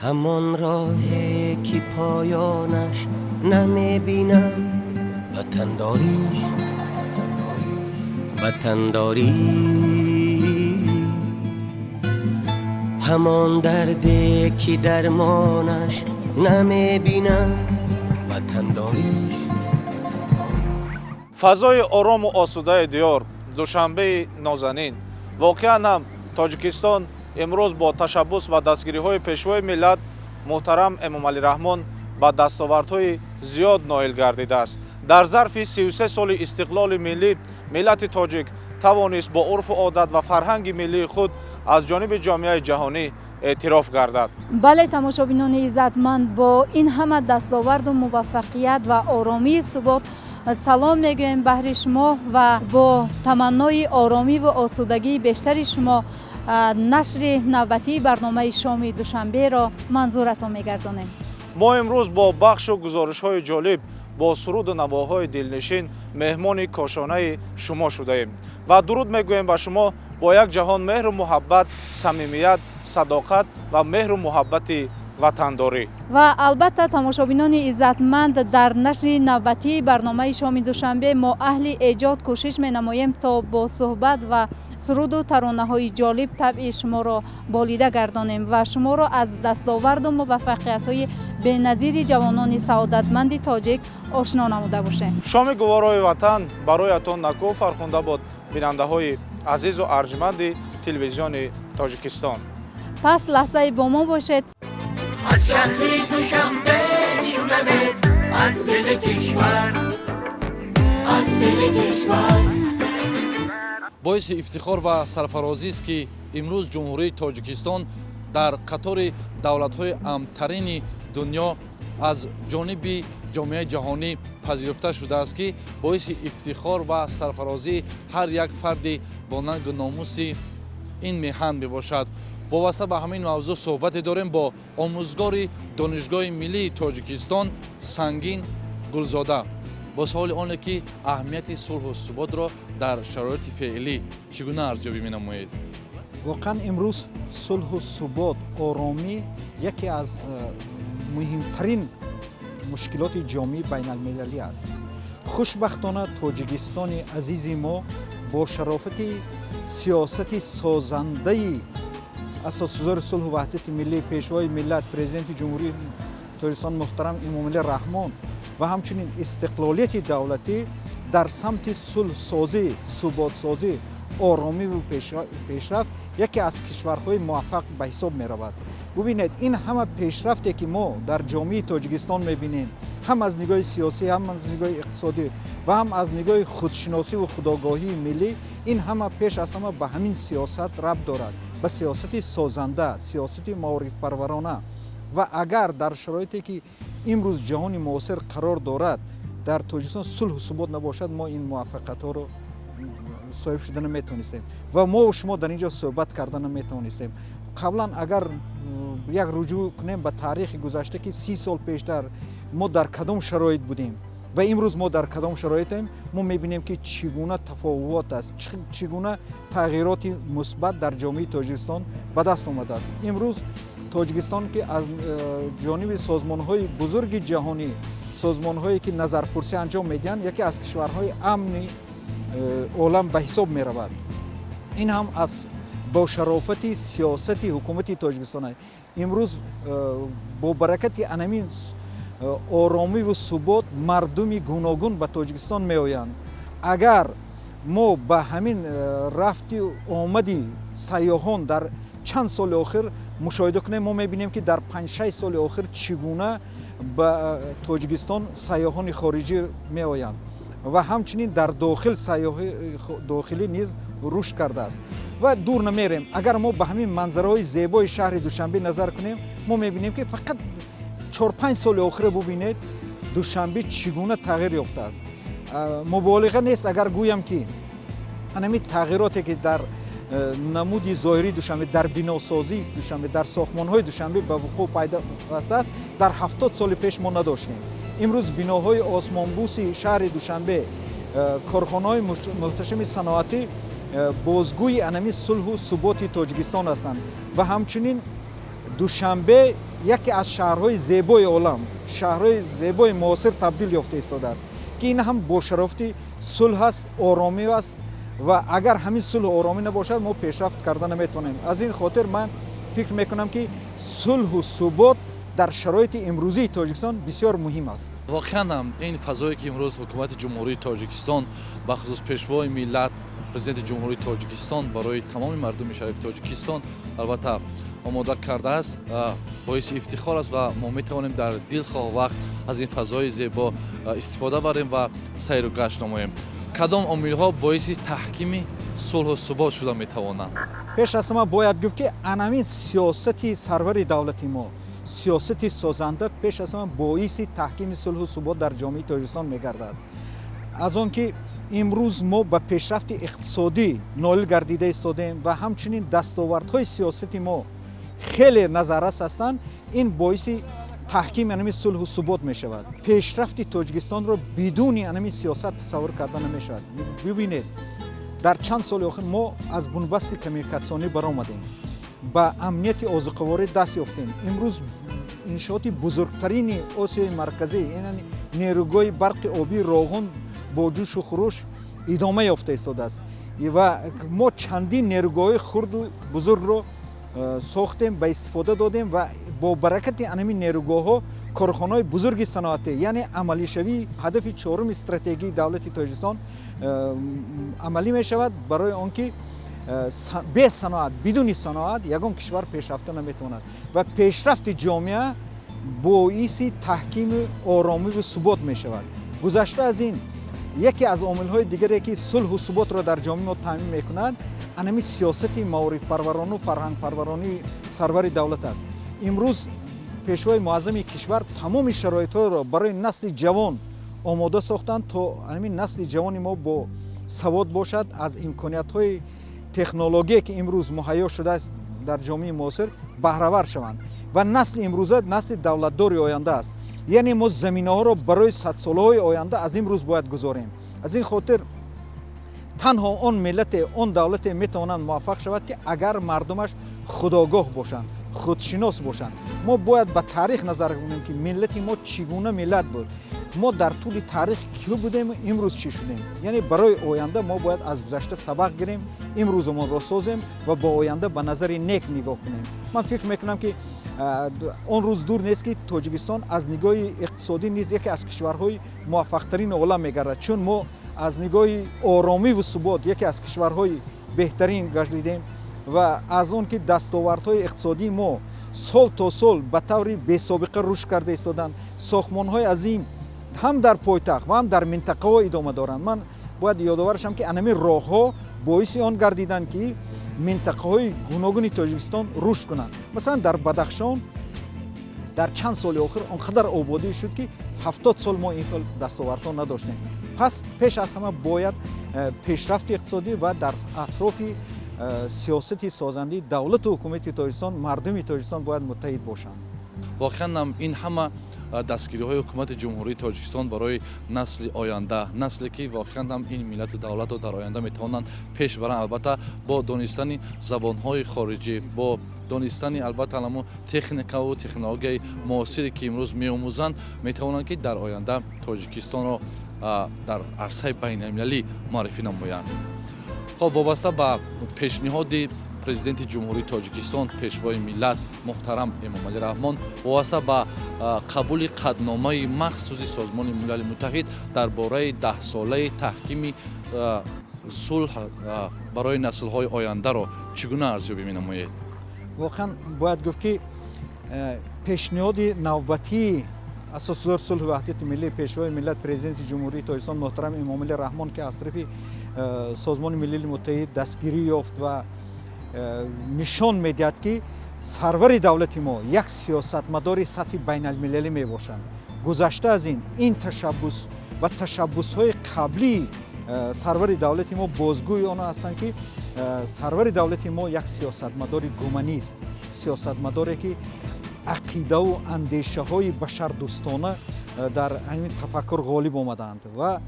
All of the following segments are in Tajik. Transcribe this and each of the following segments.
Ҳамон роҳе ки поёнаш намебинам, ватандорист, ватандорӣ. Ҳамон дарде ки дармонаш намебинам, ватандорист. Фазои орому осудаи диёр, Душанбеи нозанин. Воқеан ҳам, Тоҷикистон имрӯз бо ташаббус ва дастгириҳои Пешвои миллат муҳтарам Эмомалӣ Раҳмон ба дастовардҳои зиёд ноил гардидааст. Дар зарфи 33 соли истиқлоли миллӣ миллати тоҷик тавонист бо урфу одат ва фарҳанги миллии худ аз ҷониби ҷомеаи ҷаҳонӣ эътироф гардад. Бале, тамошобинони иззатманд, бо ин ҳама дастоварду муваффақият ва оромии субот салом мегӯем баҳри шумо ва бо таманнои оромӣ ва осудагии бештари шумо нашри навбатии барномаи «Шоми Душанберо» манзуратон мегардонем. Мо имрӯз бо бахшу гузоришҳои ҷолиб, бо суруду навоҳои дилнишин меҳмони кошонаи шумо шудаем ва дуруд мегӯем ба шумо бо як ҷаҳон меҳру муҳаббат, самимият, садоқат ва меҳру муҳаббати ватандорӣ. Ва албатта, тамошобинони иззатманд, дар нашри навбатии барномаи «Шоми Душанбе» мо аҳли эҷод кӯшиш менамоем, то бо суҳбат ва суруду таронаҳои ҷолиб табъи шуморо болида гардонем ва шуморо аз дастоварду муваффақиятҳои беназири ҷавонони саодатманди тоҷик ошно намуда бошем. Шоми гуворои ватан бароятон наку фархунда бод, бинандаҳои азизу арҷманди Телевизиони Тоҷикистон. Пас лаҳзае бо мо бошед. Аз шаҳри Душанбе шунавед, аз дили кишвар, аз дили кишвар. Боиси ифтихор ва сарфарозист, ки имрӯз Ҷумҳурии Тоҷикистон дар қатори давлатҳои амнтарини дунё аз ҷониби ҷомеаи ҷаҳонӣ пазируфта шудааст, ки боиси ифтихор ва сарфарозии ҳар як фарди бо нангу номуси ин меҳан мебошад. Вобаста ба ҳамин мавзӯъ суҳбате дорем бо омӯзгори Донишгоҳи миллии Тоҷикистон Сангин Гулзода, бо саволи оне ки аҳамияти сулҳу суботро дар шароити феълӣ чӣ гуна арзёбӣ менамоед? Воқеан, имрӯз сулҳу субот, оромӣ яке аз муҳимтарин мушкилоти ҷомеаи байналмилалӣ аст. Хушбахтона, Тоҷикистони азизи мо бо шарофати сиёсати созандаи Асосгузори сулҳу ваҳдати миллӣ, Пешвои миллат, Президенти Ҷумҳурии Тоҷикистон муҳтарам Эмомалӣ Раҳмон ва ҳамчунин истиқлолияти давлатӣ дар самти сулҳсозӣ, суботсозӣ, оромиву пешрафт яке аз кишварҳои муваффақ ба ҳисоб меравад. Бубинед, ин ҳама пешрафте, ки мо дар ҷомеаи Тоҷикистон мебинем, ҳам аз нигоҳи сиёсӣ, ҳам аз нигоҳи иқтисодӣ ва ҳам аз нигоҳи худшиносиву худогоҳии миллӣ, ин ҳама пеш аз ҳама ба ҳамин сиёсат рабт дорад, ба сиёсати созанда, сиёсати маорифпарварона. Ва агар дар шароите, ки имрӯз ҷаҳони муосир қарор дорад, дар Тоҷикистон сулҳу субот набошад, мо ин муваффақиятҳоро соҳиб шуда наметавонистем ва мо шумо дар ин ҷо суҳбат карда наметавонистем. Қаблан агар як руҷӯъ кунем ба таърихи гузашта, ки 30 сол пештар мо дар кадом шароит будем ва имрӯз мо дар кадом шароитем, мо мебинем, ки чӣ гуна тафовут аст, чӣ гуна тағйироти мусбат дар ҷомеаи Тоҷикистон ба даст омадааст. Имрӯз Тоҷикистон, ки аз ҷониби созмонҳои бузурги ҷаҳонӣ, созмонҳое ки назарпурсӣ анҷом медиҳанд, яке аз кишварҳои амни олам ба ҳисоб меравад, ин ҳам аз бо шарофати сиёсати ҳукумати Тоҷикистон аст. Имрӯз бо баракати анамин оромиву субот мардуми гуногун ба Тоҷикистон меоянд. Агар мо ба ҳамин рафти омади сайёҳон дар чанд соли охир мушоҳида кунем, мо мебинем, ки дар 5-6 соли охир чӣ гуна ба Тоҷикистон сайёҳони хориҷӣ меоянд ва ҳамчунин дар дохил сайёҳи дохилӣ низ рушд кардааст. Ва дур намерем, агар мо ба ҳамин манзараҳои зебои шаҳри Душанбе назар кунем, мо мебинем, ки фақат 4-5 соли охира бубинед, Душанбе чӣ гуна тағйир ёфтааст. Муболиға нест, агар гӯям, ки анамин тағйироте, ки дар намуди зоҳирии Душанбе, дар биносозии Душанбе, дар сохтмонҳои Душанбе ба вуқӯъ пайвастааст, дар 70 соли пеш мо надоштем. Имрӯз биноҳои осмонбӯси шаҳри Душанбе, корхонаҳои муҳташами саноатӣ бозгӯи анами сулҳу суботи Тоҷикистон ҳастанд. Ва ҳамчунин Душанбе Яке аз шаҳрҳои зебои олам, шаҳрҳои зебои муосир табдил ёфта истодааст, ки ин ҳам бо шарофати сулҳ аст, оромӣ аст. Ва агар ҳамин сулҳу оромӣ набошад, мо пешрафт карда наметавонем. Аз ин хотир ман фикр мекунам, ки сулҳу субот дар шароити имрӯзии Тоҷикистон бисёр муҳим аст. Воқеан ҳам, ин фазое ки имрӯз ҳукумати Ҷумҳурии Тоҷикистон, бахусус Пешвои миллат, Президенти Ҷумҳурии Тоҷикистон барои тамоми мардуми шарифи Тоҷикистон албатта омода кардааст, боиси ифтихор аст ва мо метавонем дар дилхоҳ вақт аз ин фазои зебо истифода барем ва сайру гашт намоем. Кадом омилҳо боиси таҳкими сулҳу субот шуда метавонанд? Пеш аз ҳама бояд гуфт, ки анамин сиёсати сарвари давлати мо, сиёсати созанда, пеш аз ҳама боиси таҳкими сулҳу субот дар ҷомеаи Тоҷикистон мегардад. Аз он ки имрӯз мо ба пешрафти иқтисодӣ ноил гардида истодаем ва ҳамчунин дастовардҳои сиёсати мо хеле назаррас ҳастанд, ин боиси таҳкими анами сулҳу субот мешавад. Пешрафти Тоҷикистонро бидуни анами сиёсат тасаввур карда намешавад. Бибинед, дар чанд соли охир мо аз бунбасти коммуникатсионӣ баромадем, ба амнияти озуқаворӣ даст ёфтем. Имрӯз иншооти бузургтарини Осиёи Марказӣ, нерӯгоҳи барқи обии Роғун, бо ҷӯшу хуруш идома ёфта истодааст ва мо чандин нерӯгоҳҳои хурду бузургро сохтем, ба истифода додем ва бо баракати анами нерӯгоҳҳо корхонаҳои бузурги саноатӣ, яъне амалишавии ҳадафи чоруми стратегии давлати Тоҷикистон амалӣ мешавад, барои он ки бе саноат, бидуни саноат ягон кишвар пешрафта наметавонад. Ва пешрафти ҷомеа боиси таҳкими оромиву субот мешавад. Гузашта аз ин, яке аз омилҳои дигаре, ки сулҳу суботро дар ҷомеа мо таъмин мекунад, анами сиёсати маорифпарварону фарҳангпарваронии сарвари давлат аст. Имрӯз Пешвои муаззами кишвар тамоми шароитҳоро барои насли ҷавон омода сохтанд, то ҳамин насли ҷавони мо бо савод бошад, аз имкониятҳои технологие, ки имрӯз муҳайё шудааст дар ҷомеаи муосир, баҳравар шаванд. Ва насли имрӯза насли давлатдори оянда аст, яъне мо заминаҳоро барои садсолаҳои оянда аз имрӯз бояд гузорем. Аз ин хотир танҳо он миллате, он давлате метавонанд муваффақ шавад, ки агар мардумаш худогоҳ бошанд, худшинос бошанд. Мо бояд ба таърих назар кунем, ки миллати мо чӣ гуна миллат буд, мо дар тӯли таърих кӣ будем, имрӯз чӣ шудем. Яъне барои оянда мо бояд аз гузашта сабақ гирем, имрӯзамонро созем ва ба оянда ба назари нек нигоҳ кунем. Ман фикр мекунам, ки он рӯз дур нест, ки Тоҷикистон аз нигоҳи иқтисодӣ низ яке аз кишварҳои муваффақтарини олам мегардад, чун мо аз нигоҳи оромиву субот яке аз кишварҳои беҳтарин гардидем ва аз он ки дастовардҳои иқтисодии мо сол то сол ба таври бесобиқа рушд карда истоданд, сохтмонҳои азим ҳам дар пойтахт ва ҳам дар минтақаҳо идома доранд. Ман бояд ёдовар шавам, ки анами роҳҳо боиси он гардиданд, ки минтақаҳои гуногуни Тоҷикистон рушд кунанд. Масалан, дар Бадахшон дар чанд соли охир он қадар ободӣ шуд, ки 70 сол мо ин хел дастовардҳо надоштем. Пас пеш аз ҳама бояд пешрафти иқтисодӣ ва дар атрофи сиёсати созандаи давлату ҳукумати Тоҷикистон мардуми Тоҷикистон бояд муттаҳид бошанд. Воқеан ҳам, ин ҳама дастгириҳои ҳукумати Ҷумҳурии Тоҷикистон барои насли оянда, насле ки воқеан ҳам ин миллату давлатро дар оянда метавонанд пеш баранд, албатта бо донистани забонҳои хориҷӣ, бо донистани албатта ҳамун техникаву технологияи муосире, ки имрӯз меомӯзанд, метавонанд, ки дар оянда Тоҷикистонро дар арсаи байналмилалӣ муаррифӣ намоянд. Хоб, вобаста ба пешниҳоди Президенти Ҷумҳурии Тоҷикистон, Пешвои миллат муҳтарам Эмомалӣ Раҳмон, вобаста ба қабули қатъномаи махсуси Созмони Милали Муттаҳид дар бораи даҳсолаи таҳкими сулҳ барои наслҳои ояндаро чӣ гуна арзёбӣ менамоед? Воқеан, бояд гуфт, ки пешниҳоди навбатии Асосгузори сулҳу ваҳдати миллӣ, Пешвои миллат, Президенти Ҷумҳурии Тоҷикистон муҳтарам Эмомалӣ Раҳмон, ки аз тарафи Созмони Милали Муттаҳид дастгирӣ ёфт ва нишон медиҳад, ки сарвари давлати мо як сиёсатмадори сатҳи байналмилалӣ мебошанд. Гузашта аз ин, ин ташаббус ва ташаббусҳои қаблии сарвари давлати мо бозгӯи он ҳастанд, ки сарвари давлати мо як сиёсатмадори гуманист, сиёсатмадоре, ки ақидаву андешаҳои башардӯстона дар ҳамин тафаккур ғолиб омадаанд ва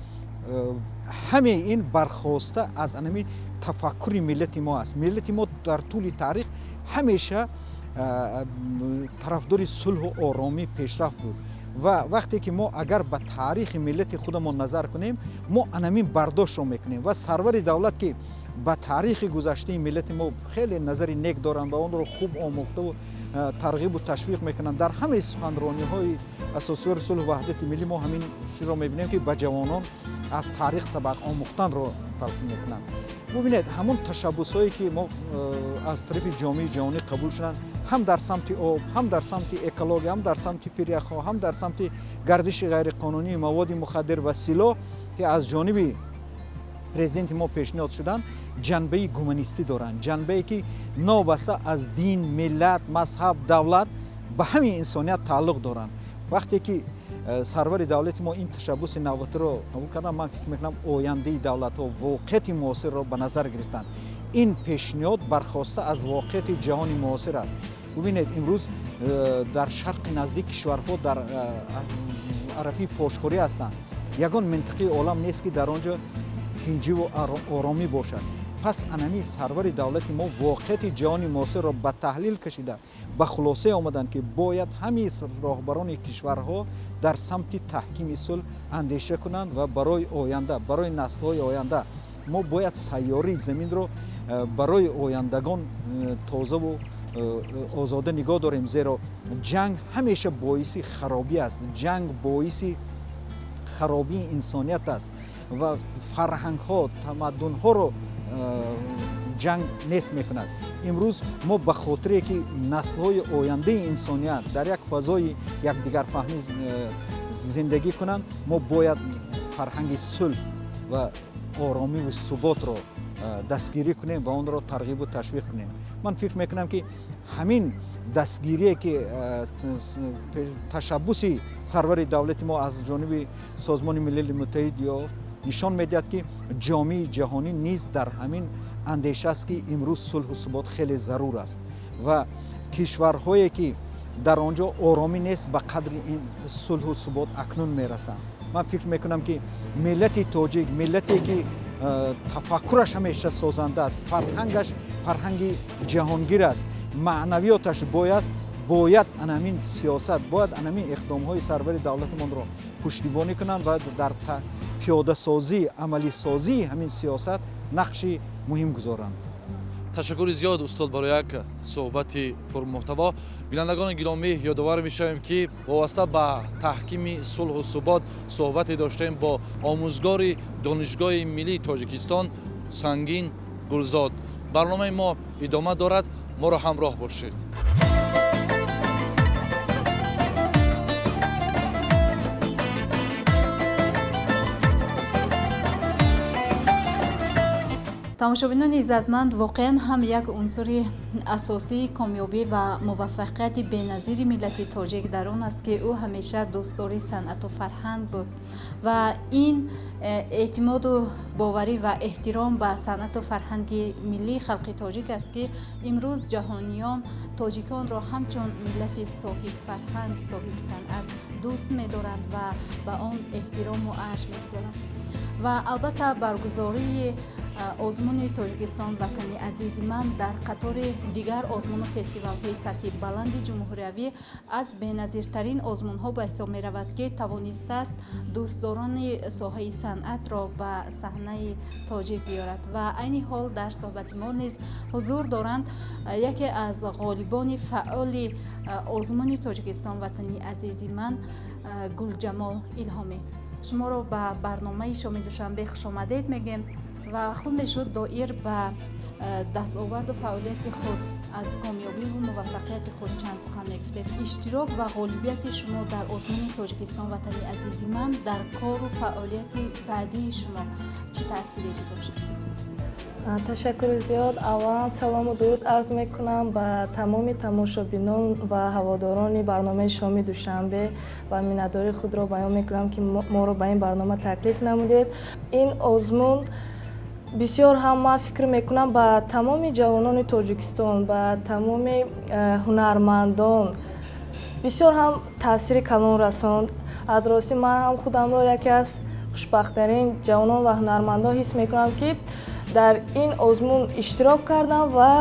ҳамаи ин бархоста аз анами тафаккури миллати мо аст. Миллати мо дар тӯли таърих ҳамеша Тарафдори сулҳу оромӣ, пешрафт буд. Ва вақте ки мо агар ба таърихи миллати худамон назар кунем, мо анамин бардоштро мекунем. Ва сарвари давлат, ки ба таърихи гузаштаи миллати мо хеле назари нек доранд ва онро хуб омӯхтаву тарғибу ташвиқ мекунанд, дар ҳамаи суханрониҳои асосгузори сулҳу ваҳдати миллӣ мо ҳамин чизро мебинем, ки ба ҷавонон аз таърих сабақ омӯхтанро талқин мекунанд. Бубинед, ҳамон ташаббусҳое, ки мо аз тарафи ҷомеаи ҷаҳонӣ қабул шуданд, ҳам дар самти об, ҳам дар самти экология, ҳам дар самти пиряхҳо, ҳам дар самти гардиши ғайриқонунии маводи мухаддир ва силоҳ, ки аз ҷониби президенти мо пешниҳод шуданд, ҷанбаи гуманистӣ доранд, ҷанбае, ки новобаста аз дин, миллат, мазҳаб, давлат ба ҳамин инсоният тааллуқ доранд. Вақте ки сарвари давлати мо ин ташаббуси навбатиро қабул карданд, ман фикр мекунам, ояндаи давлатҳо, воқеияти муосирро ба назар гирифтанд. Ин пешниҳод бархоста аз воқеияти ҷаҳони муосир аст. Бубинед, имрӯз дар Шарқи Наздик кишварҳо дар арафи пошхӯрӣ ҳастанд. Ягон минтақаи олам нест, ки дар он ҷо тинҷиву оромӣ бошад. Пас анами сарвари давлати мо воқеияти ҷаҳони муосирро ба таҳлил кашида, ба хулосае омаданд, ки бояд ҳамаи роҳбарони кишварҳо дар самти таҳкими сулҳ андеша кунанд ва барои оянда, барои наслҳои оянда мо бояд сайёраи заминро барои ояндагон тозаву озода нигоҳ дорем, зеро ҷанг ҳамеша боиси харобӣ аст, ҷанг боиси харобии инсоният аст ва фарҳангҳо, тамаддунҳоро ҷанг нест мекунад. Имрӯз мо ба хотире, ки наслҳои ояндаи инсоният дар як фазои якдигарфаҳмӣ зиндагӣ кунанд, мо бояд фарҳанги сулҳ ва оромиву суботро дастгирӣ кунем ва онро тарғибу ташвиқ кунем. Ман фикр мекунам, ки ҳамин дастгирие, ки ташаббуси сарвари давлати мо аз ҷониби Созмони Милали Муттаҳид ёфт, нишон медиҳад, ки ҷомеаи ҷаҳонӣ низ дар ҳамин андеша аст, ки имрӯз сулҳу субот хеле зарур аст ва кишварҳое, ки дар он ҷо оромӣ нест, ба қадри ин сулҳу субот акнун мерасанд. Ман фикр мекунам, ки миллати тоҷик, миллате, ки тафаккураш ҳамеша созанда аст, фарҳангаш фарҳанги ҷаҳонгир аст, маънавиёташ бояд анамин сиёсат, бояд анамин иқдомҳои сарвари давлатамонро пуштибонӣ кунанд ва дар пиёдасозӣ, амалисозии ҳамин сиёсат нақши муҳим гузоранд. Ташаккури зиёд, устод, барои як суҳбати пурмуҳтаво. Бинандагони гиромӣ, ёдовар мешавем, ки вобаста ба таҳкими сулҳу субот суҳбате доштем бо омӯзгори Донишгоҳи миллии Тоҷикистон Сангин Гулзод. Барномаи мо идома дорад, моро ҳамроҳ бошед. Тамошобинони иззатманд, воқеан ҳам як унсури асосии комёбӣ ва муваффақияти беназири миллати тоҷик дар он аст, ки ӯ ҳамеша дӯстдори санъату фарҳанг буд ва ин эътимоду боварӣ ва эҳтиром ба санъату фарҳанги миллии халқи тоҷик аст, ки имрӯз ҷаҳониён тоҷиконро ҳамчун миллати соҳибфарҳанг, соҳибсанъат дӯст медоранд ва ба он эҳтирому арҷ мегузоранд. Ва албатта, баргузории озмуни «Тоҷикистон ватани азизи ман» дар қатори дигар озмуну фестивалҳои сатҳи баланди ҷумҳуриявӣ аз беназиртарин озмунҳо ба ҳисоб меравад, ки тавонистааст дӯстдорони соҳаи санъатро ба саҳнаи тоҷик биёрад. Ва айни ҳол дар суҳбати мо низ ҳузур доранд яке аз ғолибони фаъоли озмуни «Тоҷикистон ватани азизи ман» Гулҷамол Илҳомӣ. Шуморо ба барномаи «Шоми Душанбе» хушомадед мегӯем ва хуб мешуд доир ба дастоварду фаъолияти худ, аз комёбиву муваффақияти худ чанд сухан мегуфтед. Иштирок ва ғолибияти шумо дар озмуни «Тоҷикистон ватани азизи ман» дар кору фаъолияти баъдии шумо чӣ таъсире гузошт? Ташаккури зиёд. Аввалан, салому дуруд арз мекунам ба тамоми тамошобинон ва ҳаводорони барномаи «Шоми Душанбе» ва миннатдории худро баён мекунам, ки моро ба ин барнома таклиф намудед. Ин озмун бисёр ҳам, ман фикр мекунам, ба тамоми ҷавонони Тоҷикистон, ба тамоми ҳунармандон бисёр ҳам таъсири калон расонд. Аз ростӣ, ман ҳам худамро яке аз хушбахттарин ҷавонон ва ҳунармандон ҳис мекунам, ки дар ин озмун иштирок кардам ва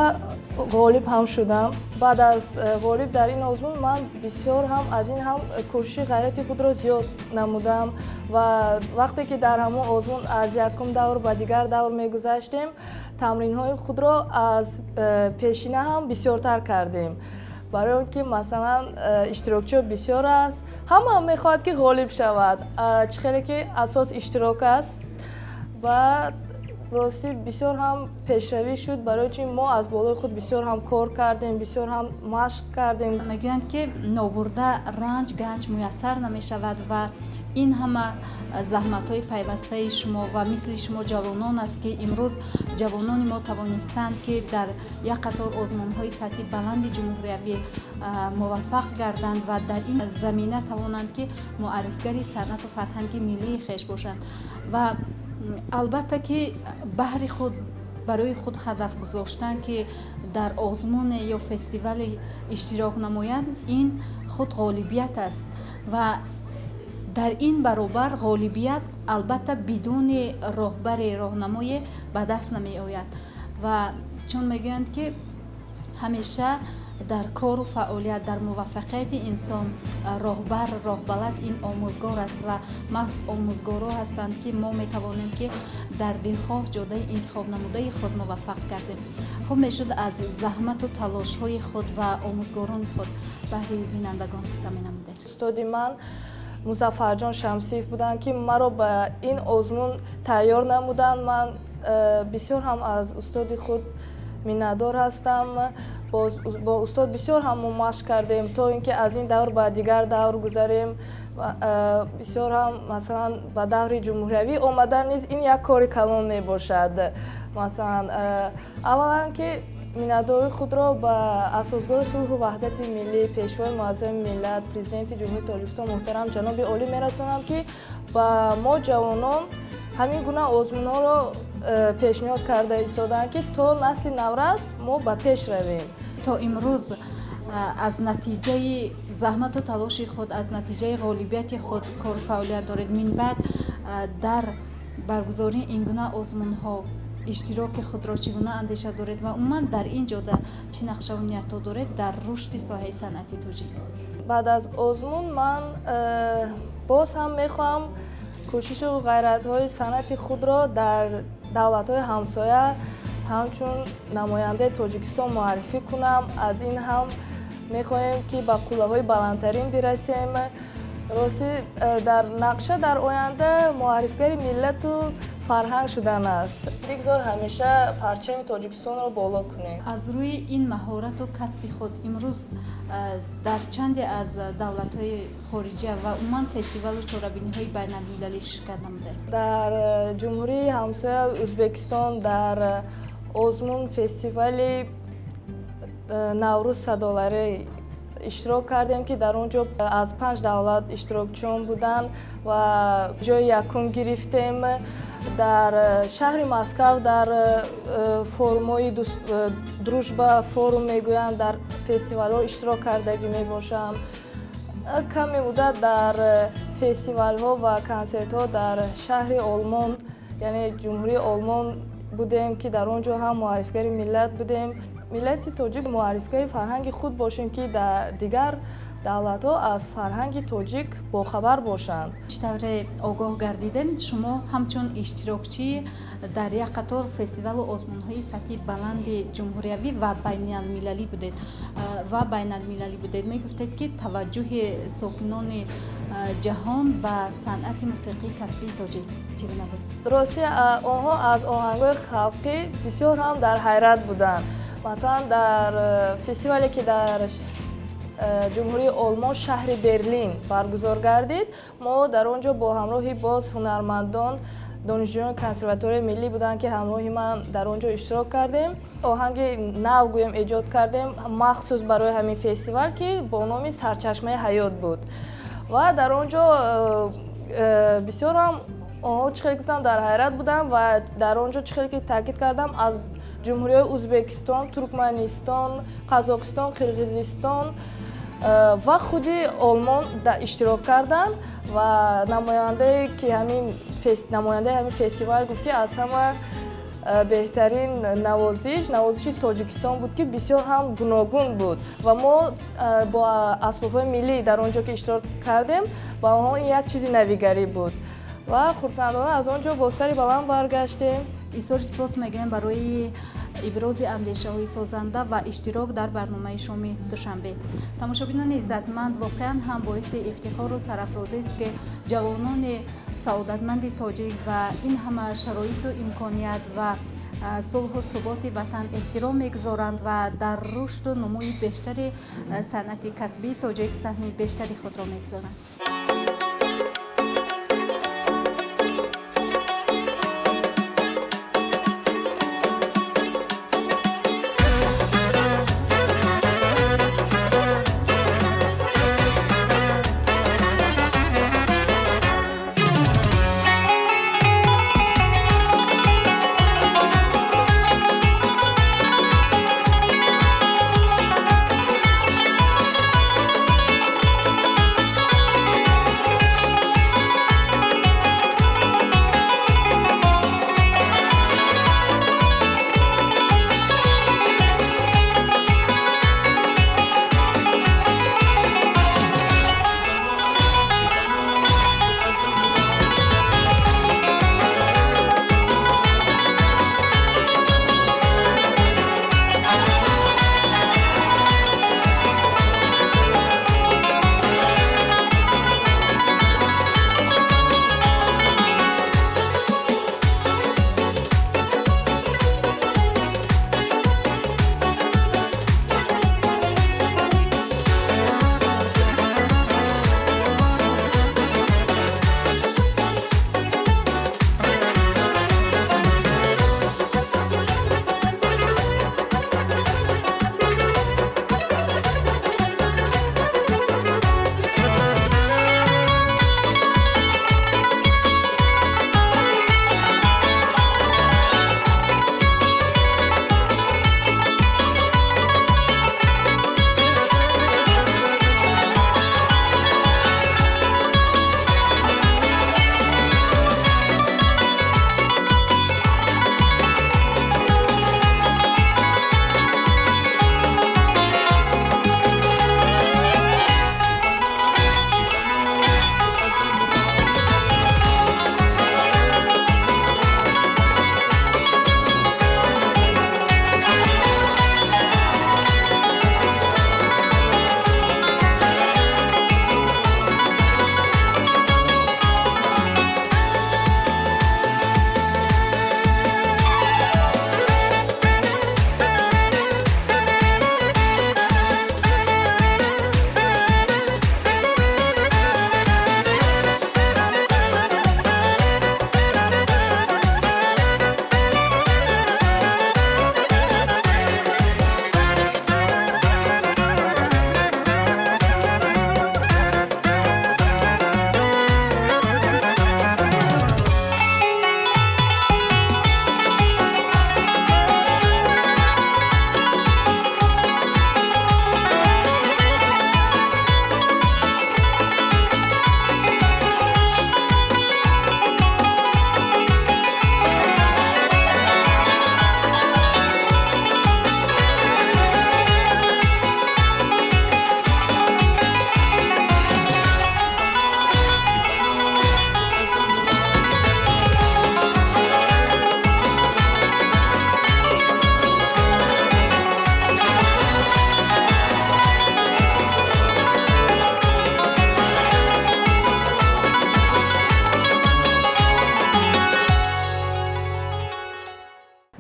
Ғолиб ҳам шудам. Баъд аз ғолиб дар ин озмун ман бисёр ҳам аз ин ҳам кӯшиши ғайрати худро зиёд намудам ва вақте ки дар ҳамон озмун аз якум давр ба дигар давр мегузаштем, тамринҳои худро аз пешина ҳам бисёртар кардем, барои он ки, масалан, иштирокчиҳо бисёр аст, ҳама мехоҳад, ки ғолиб шавад. Чӣ хеле ки асос иштирок аст. Баъд, ростӣ, бисёр ҳам пешравӣ шуд, барои чи мо аз болои худ бисёр ҳам кор кардем, бисёр ҳам машқ кардем. Мегӯянд, ки нобурда ранҷ ганҷ муяссар намешавад ва ин ҳама заҳматҳои пайвастаи шумо ва мисли шумо ҷавонон аст, ки имрӯз ҷавонони мо тавонистанд, ки дар як қатор озмунҳои сатҳи баланди ҷумҳуриявӣ муваффақ гарданд ва дар ин замина тавонанд, ки муаррифгари санъату фарҳанги миллии хеш бошанд. Ва албатта, ки баҳри худ, барои худ ҳадаф гузоштан, ки дар озмуне ё фестивале иштирок намоянд, ин худ ғолибият аст. Ва дар ин баробар ғолибият, албатта, бидуни роҳбари роҳнамое ба даст намеояд. Ва чун мегӯянд, ки ҳамеша дар кору фаъолият, дар муваффақияти инсон роҳбар, роҳбалад ин омӯзгор аст ва маҳз омӯзгорҳо ҳастанд, ки мо метавонем, ки дар дилхоҳ ҷодаи интихобнамудаи худ муваффақ гардем. Хуб мешуд, аз заҳмату талошҳои худ ва омӯзгорони худ баҳри бинандагон қисса менамудед. Устоди ман Музаффарҷон Шамсиев буданд, ки маро ба ин озмун тайёр намуданд. Ман бисёр ҳам аз устоди худ миннатдор ҳастам. Бо устод бисёр ҳам мо машқ кардем, то ин ки аз ин давр ба дигар давр гузарем. Бисёр ҳам, масалан, ба даври ҷумҳуриявӣ омадан низ ин як кори калон мебошад. Масалан, аввалан, ки миннатдории худро ба Асосгузори сулҳу ваҳдати миллӣ, Пешвои муаззами миллат, Президенти Ҷумҳурии Тоҷикистон муҳтарам ҷаноби олӣ мерасонам, ки ба мо ҷавонон ҳамин гуна озмунҳоро пешниҳод карда истодаанд, ки то насли наврас мо ба пеш равем. То имрӯз аз натиҷаи заҳмату талоши худ, аз натиҷаи ғолибияти худ кору фаъолият доред. Минбаъд дар баргузории ин гуна озмунҳо иштироки худро чӣ гуна андеша доред ва умуман дар ин ҷода чӣ нақшаву ниятҳо доред дар рушди соҳаи санъати тоҷик? Баъд аз озмун ман боз ҳам мехоҳам кӯшишу ғайратҳои санъати худро дар давлатҳои ҳамсоя ҳамчун намояндаи Тоҷикистон муаррифӣ кунам. Аз ин ҳам мехоҳем, ки ба қуллаҳои баландтарин бирасем. Ростӣ, дар нақша дар оянда муаррифгари миллату фарҳанг шудан аст. Бигзор ҳамеша парчами Тоҷикистонро боло кунем. Аз рӯи ин маҳорату касби худ имрӯз дар чанде аз давлатҳои хориҷа ва умуман фестивалу чорабиниҳои байналмилалӣ ширкат намудед? Дар ҷумҳурии ҳамсоя Ӯзбекистон дар озмун фестивали Наврӯз садоларӣ иштирок кардем, ки дар он ҷо аз панҷ давлат иштирокчиён буданд ва ҷои якум гирифтем. Дар шаҳри Москав дар форумҳои «Дружба форум» мегӯянд, дар фестивалҳо иштирок кардагӣ мебошам. Каме муддат дар фестивалҳо ва консертҳо дар шаҳри Олмон, яъне Ҷумҳурии Олмон будем, ки дар он ҷо ҳам муаррифгари миллат будем. Миллати тоҷик муаррифгари фарҳанги худ бошем, ки дар дигар давлатҳо аз фарҳанги тоҷик бохабар бошанд. Чӣ тавре огоҳ гардидем, шумо ҳамчун иштирокчӣ дар як қатор фестивалу озмунҳои сатҳи баланди ҷумҳуриявӣ ва байналмилалӣ будед. Мегуфтед, ки таваҷҷӯҳи сокинони ҷаҳон ба санъати мусиқии касбии тоҷик чӣ гуна буд? Ростӣ, онҳо аз оҳангҳои халқӣ бисёр ҳам дар ҳайрат буданд. Масалан, дар фестивале, ки дар Ҷумҳурии Олмон, шаҳри Берлин баргузор гардид, мо дар он ҷо бо ҳамроҳи боз ҳунармандон, донишҷӯёни Консерваторияи миллӣ буданд, ки ҳамроҳи ман дар он ҷо иштирок кардем. Оҳанги нав, гӯем, эҷод кардем махсус барои ҳамин фестивал, ки бо номи «Сарчашмаи ҳаёт» буд. Ва дар он ҷо бисёр ҳам онҳо, чӣ хеле гуфтам, дар ҳайрат буданд. Ва дар он ҷо, чӣ хеле ки таъкид кардам, аз ҷумҳуриҳои Ӯзбекистон, Туркманистон, Қазоқистон, Қирғизистон ва худи Олмон иштирок карданд. Ва намояндае ки ҳамин намояндаи ҳамин фестивал гуфт, ки аз ҳама Беҳтарин навозиш навозиши Тоҷикистон буд, ки бисёр ҳам гуногун буд ва мо бо асбобҳои миллӣ дар он ҷо ки иштирок кардем, ба онҳо ин як чизи навигарӣ буд ва хурсандона аз он ҷо бо сари баланд баргаштем. Изҳори сипос мегӯем барои ибрози андешаҳои созанда ва иштирок дар барномаи шоми душанбе. Тамошобинони иззатманд, воқеан ҳам боиси ифтихору сарафрозист, ки ҷавонони саодатманди тоҷик ва ин ҳама шароиту имконият ва сулҳу суботи ватан эҳтиром мегузоранд ва дар рушду нумӯи бештари санъати касбии тоҷик саҳми бештари худро мегузоранд.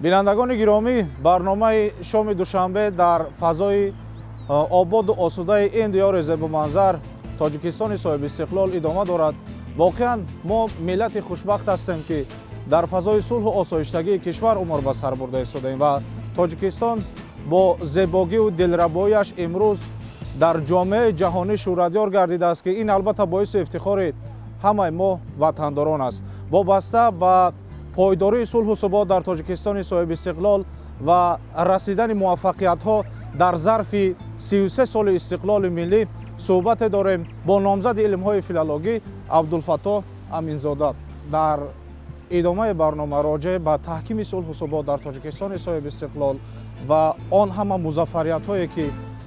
Бинандагони гиромӣ, барномаи шоми душанбе дар фазои ободу осудаи ин диёри зебоманзар Тоҷикистони соҳибистиқлол идома дорад. Воқеан мо миллати хушбахт ҳастем, ки дар фазои сулҳу осоиштагии кишвар умр ба сар бурда истодаем ва Тоҷикистон бо зебогиву дилрабоияш имрӯз дар ҷомеаи ҷаҳонӣ шӯҳратёр гардидааст, ки ин албатта боиси ифтихори ҳамаи мо ватандорон аст. Вобаста ба пойдории сулҳу субот дар Тоҷикистони соҳибистиқлол ва расидани муваффақиятҳо дар зарфи 33 соли истиқлоли миллӣ суҳбате дорем бо номзади илмҳои филологӣ Абдулфаттоҳ Аминзода. Дар Идомаи барнома роҷеъ ба таҳкими сулҳу субот дар Тоҷикистони соҳибистиқлол ва он ҳама музаффариятҳое, ки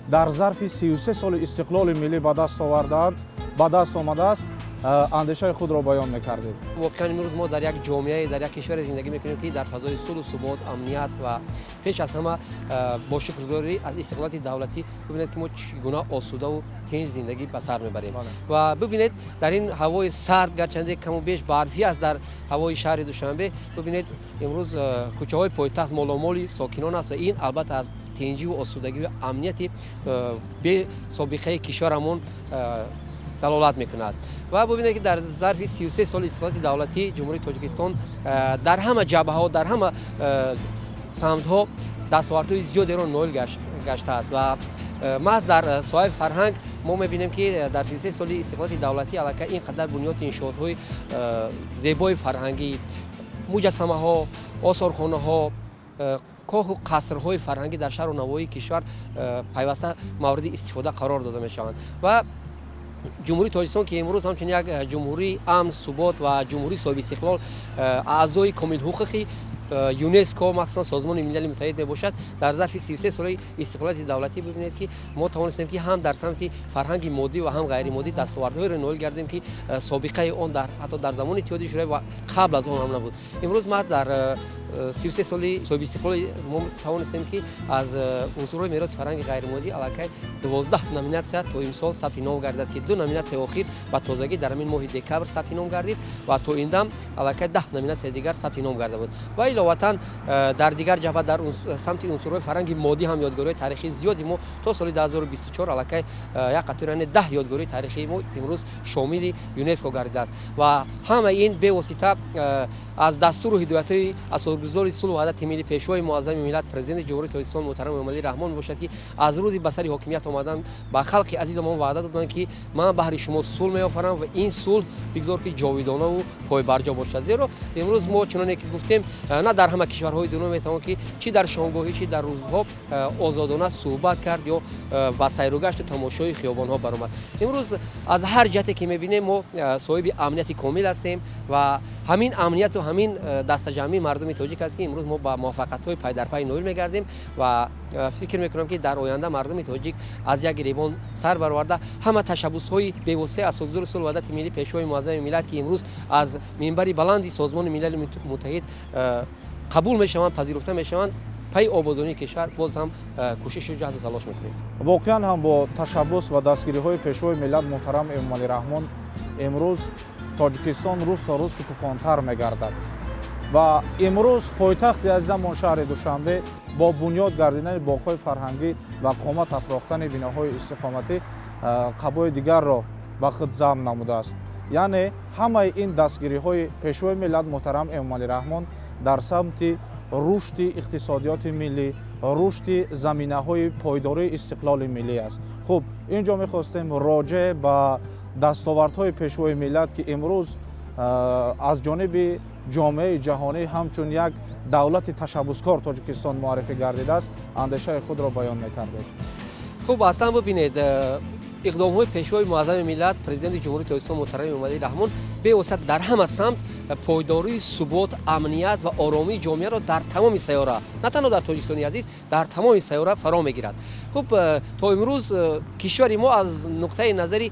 дар зарфи 33 соли истиқлоли миллӣ ба даст овардаанд, ба даст омадааст, андешаи худро баён мекардед. Воқеан, имрӯз мо дар як ҷомеае, дар як кишваре зиндагӣ мекунем, ки дар фазои сулҳу субот, амният ва пеш аз ҳама бо шукргузорӣ аз истиқлолияти давлатӣ, бибинед, ки мо чӣ гуна осудаву тинҷ зиндагӣ ба сар мебарем. Ва бибинед, дар ин ҳавои сард, гарчанде каму беш барфӣ аст дар ҳавои шаҳри Душанбе, бибинед, имрӯз кӯчаҳои пойтахт моломоли сокинон аст ва ин албатта аз тинҷиву осудагӣ ва амнияти бесобиқаи кишварамон далолат мекунад. Ва бубинед, ки дар зарфи 33 соли истиқлолияти давлатии Ҷумҳурии Тоҷикистон дар ҳама ҷабҳаҳо, дар ҳама самтҳо дастовардҳои зиёдеро ноил гаштааст. Ва маҳз дар соҳаи фарҳанг мо мебинем, ки дар 33 соли истиқлолияти давлатӣ аллакай ин қадар бунёди иншоотҳои зебои фарҳангӣ, муҷассамаҳо, осорхонаҳо, коху қасрҳои фарҳангӣ дар шаҳру навоҳии кишвар пайваста мавриди истифода қарор дода мешаванд. Ва Ҷумҳурии Тоҷикистон, ки имрӯз ҳамчун як ҷумҳурии амн, субот ва ҷумҳурии соҳибистиқлол аъзои комилҳуқуқи ЮНЕСКО, махсусан Созмони Милали Муттаҳид мебошад, дар зарфи 33 соли истиқлолияти давлатӣ бибинед, ки мо тавонистем, ки ҳам дар самти фарҳанги моддӣ ва ҳам ғайримоддӣ дастовардҳоеро ноил гардем, ки собиқаи он дар ҳатто дар замони Иттиҳоди Шӯравӣ ва қабл аз он ҳам набуд. Имрӯз ма дар 33 соли соҳибистиқлоли мо тавонистем, ки аз унсурҳои мероси фарҳанги ғайримоддӣ аллакай 12 номинатсия то имсол сабти ном гардидааст, ки ду номинатсияи охир ба тозагӣ дар ҳамин моҳи декабр сабти ном гардид ва то ин дам аллакай 10 номинатсияи дигар сабти ном гарда буд. Ва иловатан дар дигар ҷабҳа, дар самти унсурҳои фарҳанги моддӣ ҳам ёдгориҳои таърихии зиёди мо то соли 2024 аллакай як қатор, яъне 10 ёдгории таърихии мо имрӯз шомили ЮНЕСКО гардидааст. Ва ҳамаи ин бевосита аз дастуру ҳидоятҳои асосгузори сулҳу ваҳдати миллӣ, Пешвои муаззами миллат, Президенти Ҷумҳурии Тоҷикистон муҳтарам Эмомалӣ Раҳмон мебошад, ки аз рӯзи ба сари ҳокимият омадан ба халқи азизамон ваъда доданд, ки ман баҳри шумо сулҳ меофарам ва ин сулҳ бигзор, ки ҷовидонаву пойбарҷо бошад. Зеро имрӯз мо, чуноне ки гуфтем, на дар ҳама кишварҳои дунё метавон, ки чӣ дар шомгоҳӣ, чӣ дар рӯзҳо озодона суҳбат кард ё ба сайругашту тамошои хиёбонҳо баромад. Имрӯз аз ҳар ҷиҳате ки мебинем, мо соҳиби амнияти комил ҳастем ва ҳамин амнияту ҳамин дастаҷамъии мардуми тоҷик аст, ки имрӯз мо ба муваффақиятҳои пайдарпай ноил мегардем. Ва фикр мекунам, ки дар оянда мардуми тоҷик аз як гиребон сар бароварда, ҳама ташаббусҳои бевоситаи асосгузори сулҳу ваҳдати миллӣ, Пешвои муаззами миллат, ки имрӯз аз минбари баланди Созмони Милали Муттаҳид қабул мешаванд, пазируфта мешаванд, пайи ободонии кишвар боз ҳам кӯшишу ҷаҳду талош мекунем. Воқеан ҳам, бо ташаббус ва дастгириҳои Пешвои миллат муҳтарам Эмомалӣ Раҳмон имрӯз Тоҷикистон рӯз то рӯз шукуфонтар мегардад ва имрӯз пойтахти азизамон, шаҳри Душанбе, бо бунёд гардидани боғҳои фарҳангӣ ва қомат афрохтани биноҳои истиқоматӣ қабои дигарро ба худ замм намудааст. Яъне ҳамаи ин дастгириҳои Пешвои миллат муҳтарам Эмомалӣ Раҳмон дар самти рушди иқтисодиёти миллӣ, рушди заминаҳои пойдории истиқлоли миллӣ аст. Хуб, ин ҷо мехостем роҷеъ ба дастовардҳои Пешвои миллат, ки имрӯз аз ҷониби ҷомеаи ҷаҳонӣ ҳамчун як давлати ташаббускор Тоҷикистон муаррифӣ гардидааст, андешаи худро баён мекардед. Хуб, аслан бибинед, иқдомҳои Пешвои муаззами миллат, Президенти Ҷумҳурии Тоҷикистон муҳтарами Эмомалӣ Раҳмон бевосита дар ҳама самт пойдории субот, амният ва оромии ҷомеаро дар тамоми сайёра, на танҳо дар Тоҷикистони азиз, дар тамоми сайёра фаро мегирад. Хуб, то имрӯз кишвари мо аз нуқтаи назари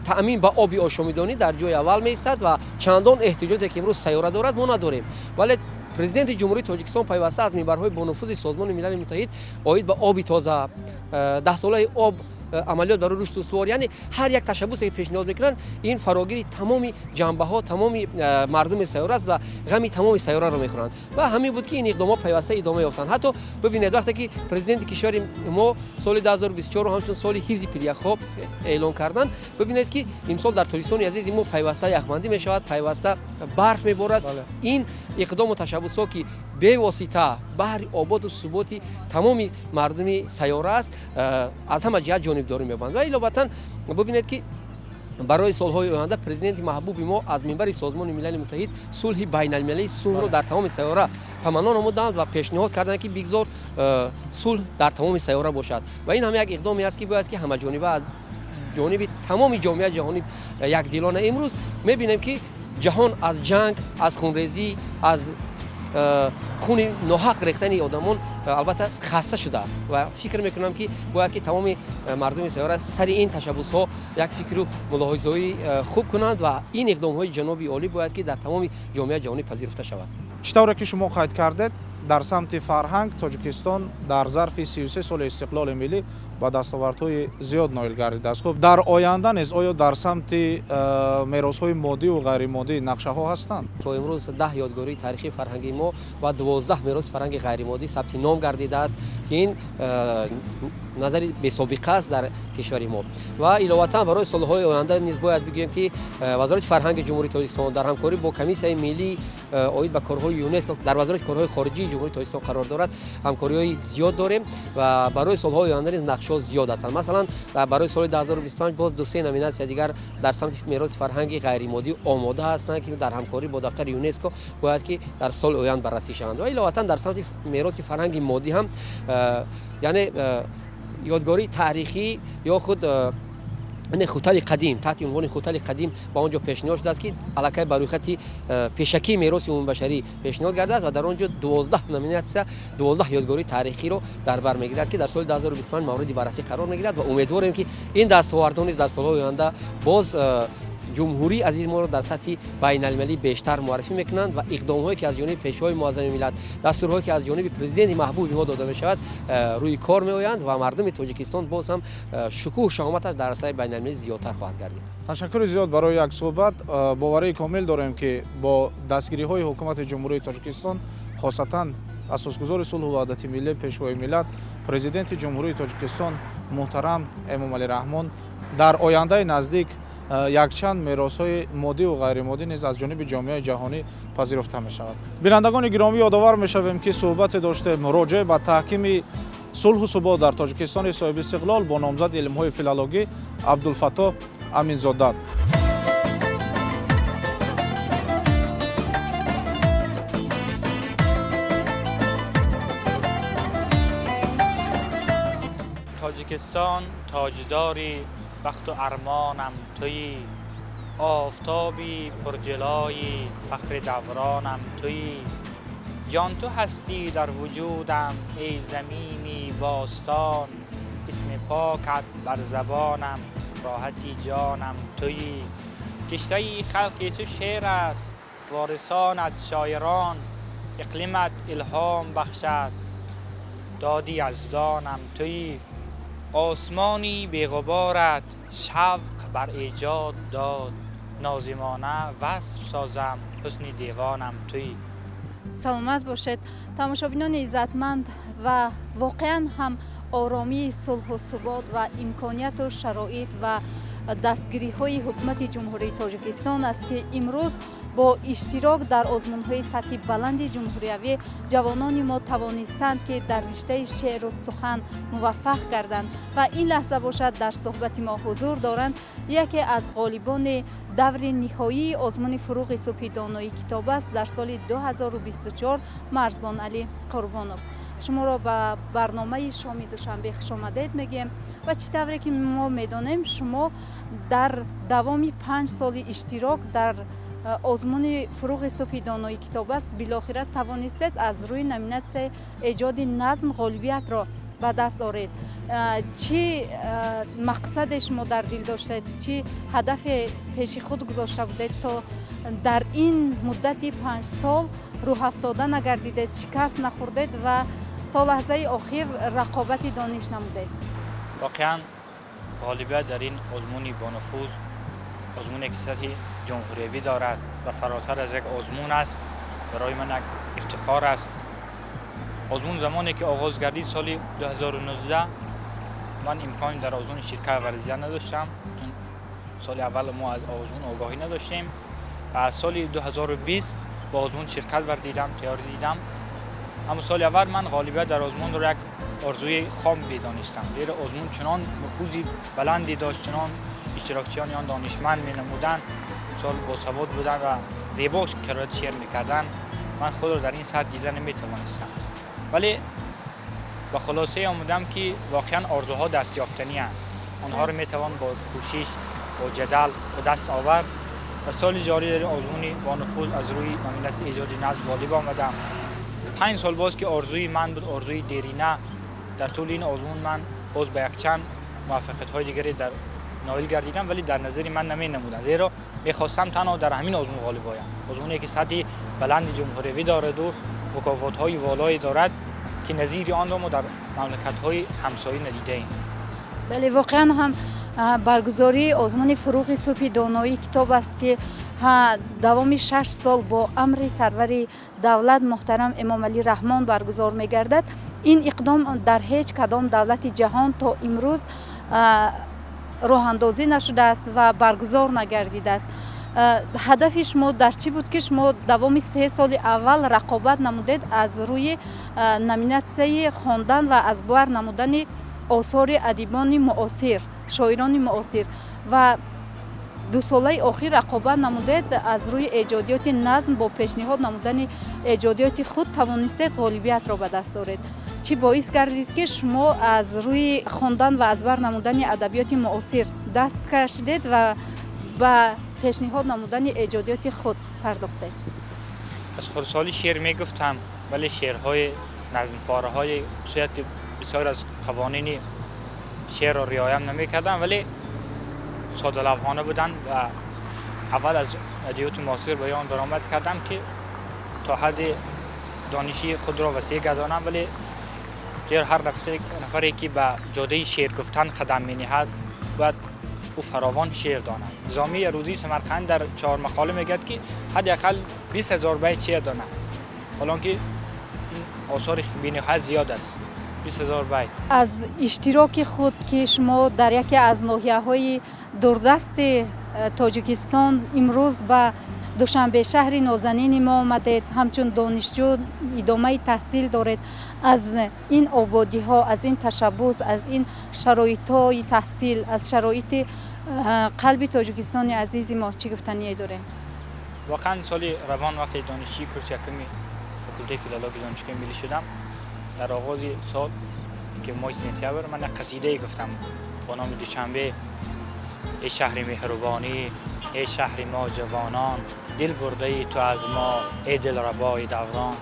таъмин ба оби ошомидонӣ дар ҷои аввал меистад ва чандон эҳтиёҷоте, ки имрӯз сайёра дорад, мо надорем. Вале Президенти Ҷумҳурии Тоҷикистон пайваста аз минбарҳои бонуфузи Созмони Милали Муттаҳид оид ба оби тоза, даҳсолаи об, амалиёт барои рушду устувор, яъне ҳар як ташаббусе, ки пешниҳод мекунанд, ин фарогири тамоми ҷанбаҳо, тамоми мардуми сайёра аст ва ғами тамоми сайёраро мехӯранд. Ва ҳамин буд, ки ин иқдомҳо пайваста идома ёфтанд. Ҳатто бибинед, вақте ки президенти кишвари мо соли 2024 ҳамчун соли ҳифзи пиряхҳо эълон карданд, бибинед, ки имсол дар Тоҷикистони азизи мо пайваста яхбандӣ мешавад, пайваста барф меборад. Ин иқдому ташаббусҳо, ки бевосита баҳри ободу суботи тамоми мардуми сайёра аст, аз ҳама ҷиҳат ҷонибдорӣ мебандад. Ва иловатан бибинед, ки барои солҳои оянда президенти маҳбуби мо аз минбари Созмони Милали Муттаҳид сулҳи байналмилалии сулҳро дар тамоми сайёра таманно намуданд ва пешниҳод карданд, ки бигзор сулҳ дар тамоми сайёра бошад. Ва ин ҳам як иқдоме аст, ки бояд ки ҳамаҷониба аз ҷониби тамоми ҷомеаи ҷаҳонӣ якдилона. Имрӯз мебинем, ки Ҷаҳон аз ҷанг, аз хунрезӣ, аз хуни ноҳақ рехтани одамон албатта хаста шудааст ва фикр мекунам, ки бояд ки тамоми мардуми сайёра сари ин ташаббусҳо як фикру мулоҳизаҳои хуб кунанд ва ин иқдомҳои ҷаноби олӣ бояд ки дар тамоми ҷомеаи ҷаҳонӣ пазируфта шавад. Чӣ тавре ки шумо қайд кардед, дар самти фарҳанг Тоҷикистон дар зарфи 33 соли истиқлоли миллӣ ба дастовардҳои зиёд ноил гардидааст. Хуб, дар оянда низ оё дар самти меросҳои моддиву ғайримоддӣ нақшаҳо ҳастанд? То имрӯз 10 ёдгории таърихии фарҳангии мо ва 12 мероси фарҳанги ғайримоддӣ сабти ном гардидааст, ки ин назари бесобиқа аст дар кишвари мо. Ва иловатан барои солҳои оянда низ бояд бигӯем, ки Вазорати фарҳанги Ҷумҳурии Тоҷикистон дар ҳамкорӣ бо Комиссияи миллии оид ба корҳои ЮНЕСКО дар Вазорати корҳои хориҷии Ҷумҳурии Тоҷикистон қарор дорад, ҳамкориҳои зиёд дорем ва барои солҳои оянда низ нақшаҳо зиёд ҳастанд. Масалан, барои соли 2025 боз ду-се номинатсия дигар дар самти мероси фарҳанги ғайримоддӣ омода ҳастанд, ки дар ҳамкорӣ бо дафтари ЮНЕСКО бояд ки дар соли оянда баррасӣ шаванд. Ва иловатан дар самти мероси фарҳанги моддӣ ҳам, яъне ёдгории таърихӣ ё худ Хутали қадим, таҳти унвони Хутали қадим ба он ҷо пешниҳод шудааст, ки аллакай ба рӯйхати пешакии мероси умумибашарӣ пешниҳод гардааст ва дар он ҷо 12 номинатсия, 12 ёдгории таърихиро дар бар мегирад, ки дар соли 2025 мавриди баррасӣ қарор мегирад. Ва умедворем, ки ин дастовардҳо низ дар солҳои оянда боз ҷумҳурии азизи моро дар сатҳи байналмилалӣ бештар муаррифӣ мекунанд ва иқдомҳое, ки аз ҷониби Пешвои муаззами миллат, дастурҳое, ки аз ҷониби Президенти маҳбуби мо дода мешавад, рӯи кор меоянд ва мардуми Тоҷикистон боз ҳам шукӯҳу шаҳоматаш дар арсаи байналмилалӣ зиёдтар хоҳад гардид. Ташаккури зиёд барои як суҳбат. Боварии комил дорем, ки бо дастгириҳои ҳукумати Ҷумҳурии Тоҷикистон, хосатан асосгузори сулҳу ваҳдати миллӣ, Пешвои миллат, Президенти Ҷумҳурии Тоҷикистон муҳтарам Эмомалӣ Раҳмон, дар ояндаи наздик якчанд меросҳои моддиву ғайримоддӣ низ аз ҷониби ҷомеаи ҷаҳонӣ пазируфта мешавад. Бинандагони гиромӣ, ёдовар мешавем, ки суҳбате доштем роҷеъ ба таҳкими сулҳу субот дар Тоҷикистони соҳибистиқлол бо номзади илмҳои филологӣ Абдулфаттоҳ Аминзода. Тоҷикистон, тоҷдори бахту армонам туӣ, офтоби пурҷилои фахри давронам туӣ, ҷон ту ҳастӣ дар вуҷудам, эй замини бостон, исми покат бар забонам, роҳати ҷонам туӣ. Киштаи халқи ту шеър аст, ворисонат шоирон, иқлимат илҳом бахшад, доди яздонам туӣ. Осмони беғуборат шавқ бар эҷод дод, нозимона васф созам ҳусни девонам туӣ. Саломат бошед, тамошобинони иззатманд. Ва воқеан ҳам оромии сулҳу субот ва имконияту шароит ва дастгириҳои ҳукумати Ҷумҳурии Тоҷикистон аст, ки имрӯз бо иштирок дар озмунҳои сатҳи баланди ҷумҳуриявӣ ҷавонони мо тавонистанд, ки дар риштаи шеъру сухан муваффақ гарданд. Ва ин лаҳза бошад, дар суҳбати мо ҳузур доранд яке аз ғолибони даври ниҳоии озмуни «Фурӯғи субҳи донои китоб аст» дар соли 2024, Марзбоналӣ Қурбонов. Шуморо ба барномаи «Шоми душанбе» хушомадед мегӯем. Ва чӣ тавре ки мо медонем, шумо дар давоми 5 соли иштирок дар озмуни «Фурӯғи субҳи донои китоб аст» билохира тавонистед аз рӯи номинатсияи эҷоди назм ғолибиятро ба даст оред. Чӣ мақсаде шумо дар дил доштед, чӣ ҳадафе пеши худ гузошта будед, то дар ин муддати 5 сол рӯҳафтода нагардидед, шикаст нахӯрдед ва то лаҳзаи охир рақобати дониш намудед? Воқеан, ғолибият дар ин озмуни бонуфуз, озмуне ки сатҳи ҷумҳуриявӣ дорад ва фаротар аз як озмун аст, барои ман як ифтихор аст. Озмун замоне ки оғоз гардид, соли 2019, ман имкони дар озмуни ширкат варзидан надоштам, чун соли аввал мо аз озмун огоҳӣ надоштем ва аз соли 2020 ба озмун ширкат варзидам, тайёрӣ дидам. Аммо соли аввал ман ғолибият дар озмунро як орзуи хом медонистам, зеро озмун чунон нуфузи баланде дошт, чунон иштирокчиёни он донишманд менамуданд, сол босавод буданд ва зебо қироати шеър мекарданд. Ман худро дар ин сатҳ дида наметавонистам, вале ба хулосае омадам, ки воқеан орзуҳо дастёфтанианд, онҳоро метавон бо кӯшиш, бо ҷадал ба даст овард. و سال جاری در آزمون با نفوذ از روی نامیناسیون ایجاد نظم غالب آمدم. 5 سال باز که آرزوی من بود، آرزوی دیرینه، در طول این آزمون من باز به یکچند موفقیت های دیگری در نایل گردیدم، ولی در نظر من نمی نمودن، زیرا میخواستم تنها در همین آزمون غالب آیم، آزمونی که سطح بلند جمهوری دارد و مکافات های والایی دارد که نظیر آن را ما در مملکت های همسایه ندیده ایم. Бале, воқеан ҳам баргузории озмуни «Фурӯғи субҳи доноӣ китоб» аст, ки давоми 6 сол бо амри сарвари давлат муҳтарам Эмомалӣ Раҳмон баргузор мегардад. Ин иқдом дар ҳеҷ кадом давлати ҷаҳон то имрӯз роҳандозӣ нашудааст ва баргузор нагардидааст. Ҳадафи шумо дар чӣ буд, ки шумо давоми 3 соли аввал рақобат намудед аз рӯи номинатсияи хондан ва аз бар намудани осори адибони муосир, шоирони муосир, ва 2 солаи охир рақобат намудед аз рӯи эҷодиёти назм? Бо пешниҳод намудани эҷодиёти худ тавонистед ғолибиятро ба даст оред. Чӣ боис гардид, ки шумо аз рӯи хондан ва аз бар намудани адабиёти муосир даст кашидед ва ба пешниҳод намудани эҷодиёти худ пардохтед? Аз хурдсолӣ шеър мегуфтам, вале шеърҳои назмпораҳои шояд ки бисёр аз қавонини шеърро риоям намекардам, вале содалавҳона буданд ва аввал аз адабиёти муосир баён баромад кардам, ки то ҳадди дониши худро васеъ гардонам. Вале зеро ҳар нафаре ки ба ҷодаи шеър гуфтан қадам мениҳад, бояд ӯ фаровон шеър донад. Низомии Арӯзии Самарқанд дар чор мақола мегӯяд, ки ҳадди ақал 20 000 байт шеър донад, ҳолон ки ин осори бениҳоят зиёд аст, 20 000 байт. Аз иштироки худ, ки шумо дар яке аз ноҳияҳои дурдасти Тоҷикистон имрӯз ба Душанбе, шаҳри нозанини мо омадед, ҳамчун донишҷӯ идомаи таҳсил доред, аз ин ободиҳо, аз ин ташаббус, аз ин шароитҳои таҳсил, аз шароити қалби Тоҷикистони азизи мо чӣ гуфтание дорем? Воқеан, соли равон вақте донишҷӯи курси якуми факултаи филологии Донишгоҳи миллӣ шудам, дар оғози сол, ки моҳи сентябр, ман як қасидае гуфтам бо номи «Душанбе». Эй шаҳри меҳрубонӣ, эй шаҳри мо ҷавонон, дил бурдаи ту аз мо, эй дилрабои даврон.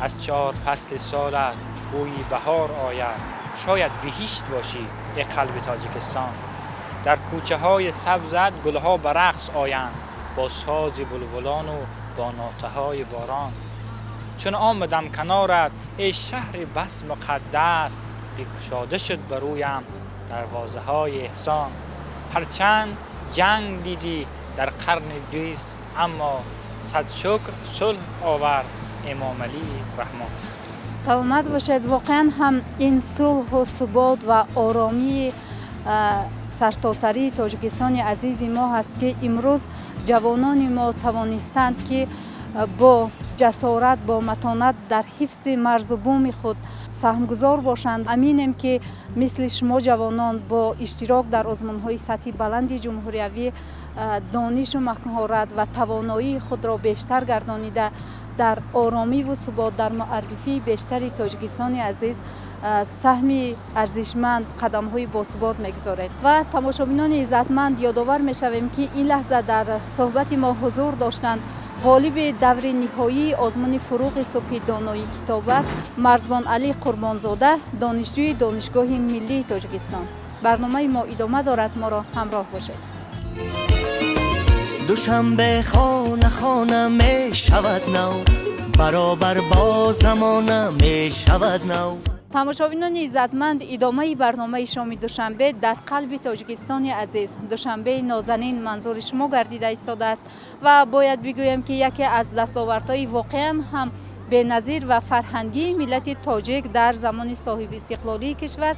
Аз чор фасли солат бӯи баҳор ояд, шояд биҳишт бошӣ, эй қалби Тоҷикистон. Дар кӯчаҳои сабзат гулҳо ба рақс оянд бо сози булбулону бо нотаҳои борон. Чун омадам канорат, эй шаҳри бас муқаддас, бикушода шуд ба рӯям дарвозаҳои эҳсон. Ҳарчанд ҷанг дидӣ дар қарни 20, аммо сад шукр, сулҳ овард Эмомалӣ Раҳмон. Саломат бошед. Воқеан ҳам ин сулҳу субот ва оромии сартосарии Тоҷикистони азизи мо ҳаст, ки имрӯз ҷавонони мо тавонистанд, ки бо ҷасорат, бо матонат дар ҳифзи марзу буми худ саҳмгузор бошанд. Аминем, ки мисли шумо ҷавонон бо иштирок дар озмунҳои сатҳи баланди ҷумҳуриявӣ донишу маҳорат ва тавоноии худро бештар гардонида, дар оромиву субот, дар муаррифии бештари Тоҷикистони азиз саҳми арзишманд, қадамҳои босубот мегузоред. Ва тамошобинони иззатманд, ёдовар мешавем, ки ин лаҳза дар суҳбати мо ҳузур доштанд ғолиби даври ниҳоии озмуни «Фурӯғи субҳи донои китоб» аст Марзбон Алӣ Қурбонзода, донишҷӯи Донишгоҳи миллии Тоҷикистон. Барномаи мо идома дорад, моро ҳамроҳ бошед. Душанбе хона хона мешавад нав, баробар бо замона мешавад нав. Тамошобинони иззатманд, идомаи барномаи «Шоми Душанбе» дар қалби Тоҷикистони азиз, Душанбеи нозанин манзури шумо гардида истодааст. Ва бояд бигӯем, ки яке аз дастовардҳои воқеан ҳам беназир ва фарҳангии миллати тоҷик дар замони соҳибистиқлолии кишвар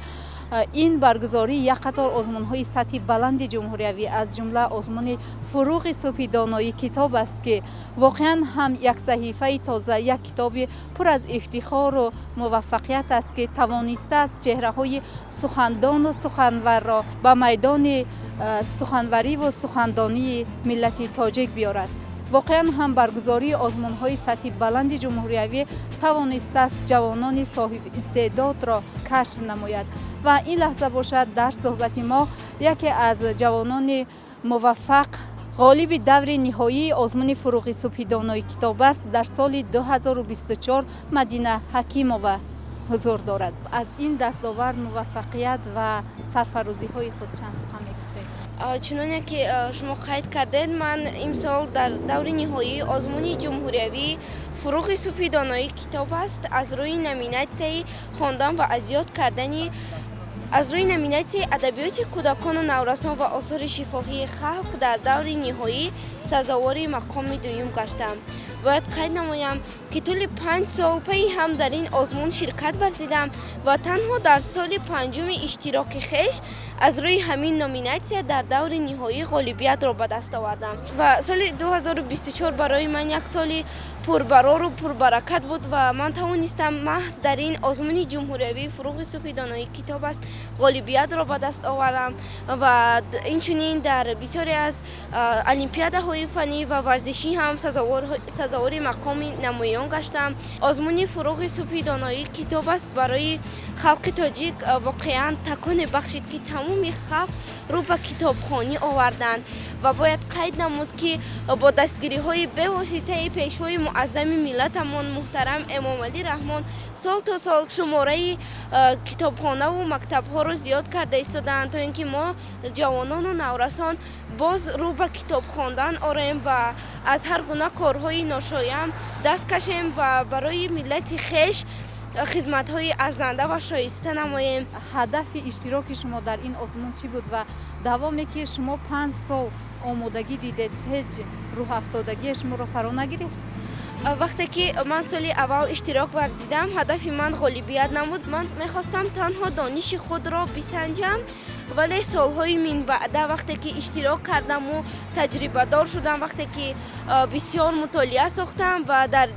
ин баргузории як қатор озмунҳои сатҳи баланди ҷумҳуриявӣ, аз ҷумла озмуни «Фурӯғи субҳи донои китоб» аст, ки воқеан ҳам як саҳифаи тоза, як китоби пур аз ифтихору муваффақият аст, ки тавонистааст чеҳраҳои сухандону суханварро ба майдони суханвариву сухандонии миллати тоҷик биёрад. Воқеан ҳам баргузории озмунҳои сатҳи баланди ҷумҳуриявӣ тавонистааст ҷавонони соҳибистеъдодро кашф намояд. Ва ин лаҳза бошад, дар суҳбати мо яке аз ҷавонони муваффақ Ғолиби даври ниҳоии озмуни «Фурӯғи субҳи донои китоб аст» дар соли 2024 Мадина Ҳакимова ҳузур дорад. Аз ин дастовард, муваффақият ва сарфарозиҳои худ чанд сухан мегуфтед? Чуноне ки шумо қайд кардед, ман имсол дар даври ниҳоии озмуни ҷумҳуриявии «Фурӯғи субҳи донои китоб аст» аз рӯи номинатсияи хондан ва аз ёд кардани, аз рӯи номинатсияи адабиёти кӯдакону наврасон ва осори шифоҳии халқ дар даври ниҳоӣ сазовори мақоми дуюм гаштам. Бояд қайд намоям, ки тӯли 5 сол пайи ҳам дар ин озмун ширкат варзидам ва танҳо дар соли панҷуми иштироки хеш аз рӯи ҳамин номинатсия дар даври ниҳоӣ ғолибиятро ба даст овардам. Ва соли 2024 барои ман як соли пурбарору пурбаракат буд ва ман тавонистам маҳз дар ин озмуни ҷумҳуриявии «Фурӯғи субҳи донои китоб аст» ғолибиятро ба даст оварам ва инчунин дар бисёре аз олимпиадаҳои фаннӣ ва варзишӣ ҳам сазовори мақоми намоён гаштам. Озмуни «Фурӯғи субҳи донои китоб аст» барои халқи тоҷик воқеан таконе бахшид, ки тамоми халқ рӯ ба китобхонӣ оварданд. Ва бояд қайд намуд, ки бо дастгириҳои бевоситаи Пешвои муаззами миллатамон муҳтарам Эмомалӣ Раҳмон сол то сол шумораи китобхонаву мактабҳоро зиёд карда истодаанд, то ин ки мо ҷавонону наврасон боз рӯ ба китоб хондан орем ва аз ҳар гуна корҳои ношоям даст кашем ва барои миллати хеш хизматҳои арзанда ва шоиста намоем. Ҳадафи иштироки шумо дар ин озмун чӣ буд ва давоме ки шумо 5 сол омодагӣ дидед, ҳеҷ рӯҳафтодагие шуморо фаро нагирифт? Вақте ки ман соли аввал иштирок варзидам, ҳадафи ман ғолибият набуд. Ман мехостам танҳо дониши худро бисанҷам. Вале солҳои минбаъда, вақте ки иштирок кардаму таҷрибадор шудам, вақте ки бисёр мутолиа сохтам ва дар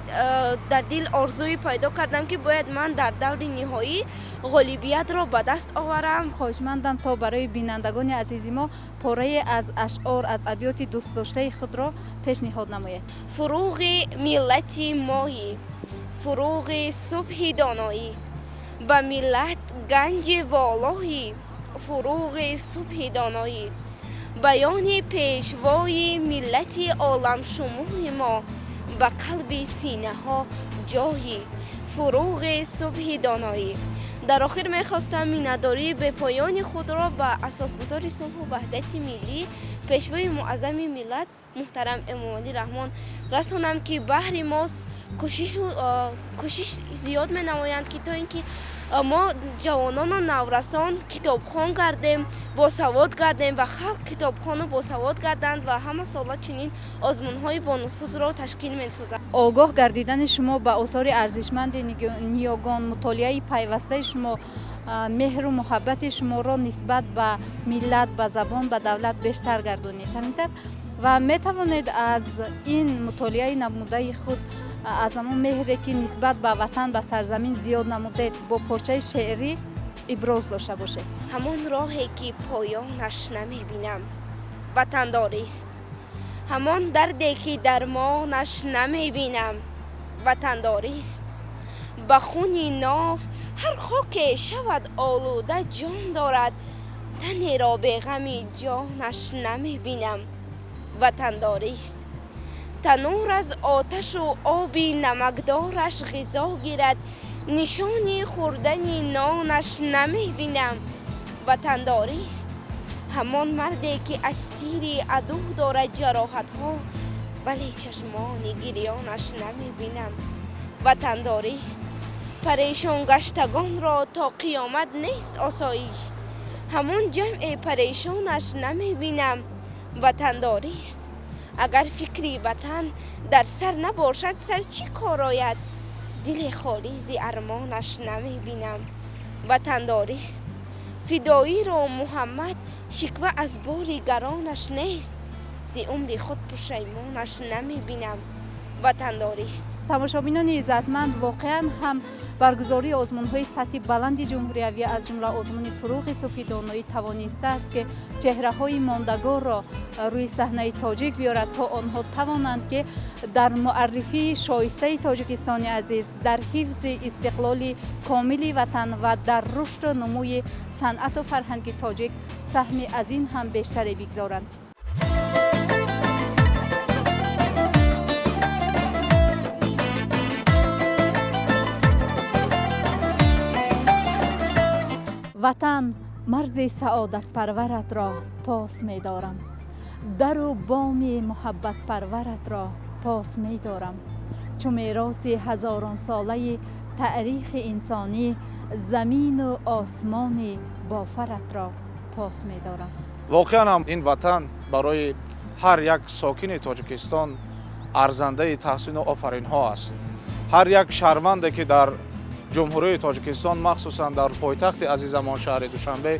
дил орзуе пайдо кардам, ки бояд ман дар даври ниҳоӣ ғолибиятро ба даст оварам. Хоҳишмандам, то барои бинандагони азизи мо порае аз ашъор, аз абёти дӯстдоштаи худро пешниҳод намоед. Фурӯғи миллати моҳӣ, фурӯғи субҳи доноӣ, ба миллат ганҷи волоҳӣ, фурӯғи субҳи доноӣ, баёни пешвои миллати оламшумули мо ба қалби синаҳо ҷоҳӣ, фурӯғи субҳи доноӣ. Дар охир мехостам миннатдории бепоёни худро ба асосгузори сулҳу ваҳдати миллӣ, Пешвои муаззами миллат муҳтарам Эмомалӣ Раҳмон расонам, ки баҳри мо кӯшиш зиёд менамоянд, ки то ин ки мо ҷавонону наврасон китобхон гардем, босавод гардем ва халқ китобхону босавод гарданд ва ҳама сола чунин озмунҳои бонуфузро ташкил месозанд. Огоҳ гардидани шумо ба осори арзишманди ниёгон, мутолиаи пайвастаи шумо меҳру муҳаббати шуморо нисбат ба миллат, ба забон, ба давлат бештар гардонид. Ҳамин ва метавонед аз ин мутолиаи намудаи худ, аз ҳамон меҳре ки нисбат ба ватан, ба сарзамин зиёд намудед, бо порчаи шеърӣ иброз дошта бошед. Ҳамон роҳе ки поёнаш намебинам, ватандорист. Ҳамон дарде ки дармонаш намебинам, ватандорист. Ба хуни ноф ҳар хоке шавад олуда ҷон дорад, танеро беғами ҷонаш намебинам, ватандорист. Танур аз оташу оби намакдораш ғизо гирад, нишони хӯрдани нонаш намебинам, ватандорист. Ҳамон марде ки аз тири аду дорад ҷароҳатҳо, вале чашмони гирёнаш намебинам, ватандорист. Парешонгаштагонро то қиёмат нест осоиш, ҳамон ҷамъе парешонаш намебинам, ватандорист. Агар фикри ватан дар сар набошад, сар чӣ кор ояд? Дили холӣ зи армонаш намебинам, ватандорист. Фидоиро Муҳаммад шиква аз бори гаронаш нест, зи умри худ пушаймонаш намебинам, ватандорист. Тамошобинони иззатманд, воқеан ҳам баргузории озмунҳои сатҳи баланди ҷумҳуриявӣ, аз ҷумла озмуни «Фурӯғи субҳи доноӣ», тавонистааст, ки чеҳраҳои мондагорро рӯи саҳнаи тоҷик биёрад, то онҳо тавонанд, ки дар муаррифии шоистаи Тоҷикистони азиз, дар ҳифзи истиқлоли комили ватан ва дар рушду нумӯи санъату фарҳанги тоҷик саҳми аз ин ҳам бештаре бигзоранд. Ватан, марзи саодатпарваратро пос медорам, дару боми муҳаббатпарваратро пос медорам, чу мероси ҳазоронсолаи таърихи инсонӣ замину осмони бофаратро пос медорам. Воқеан ҳам, ин ватан барои ҳар як сокини Тоҷикистон арзандаи таҳсину офаринҳо аст. Ҳар як шаҳрванде, ки дар Ҷумҳурии Тоҷикистон, махсусан дар пойтахти азизамон, шаҳри Душанбе,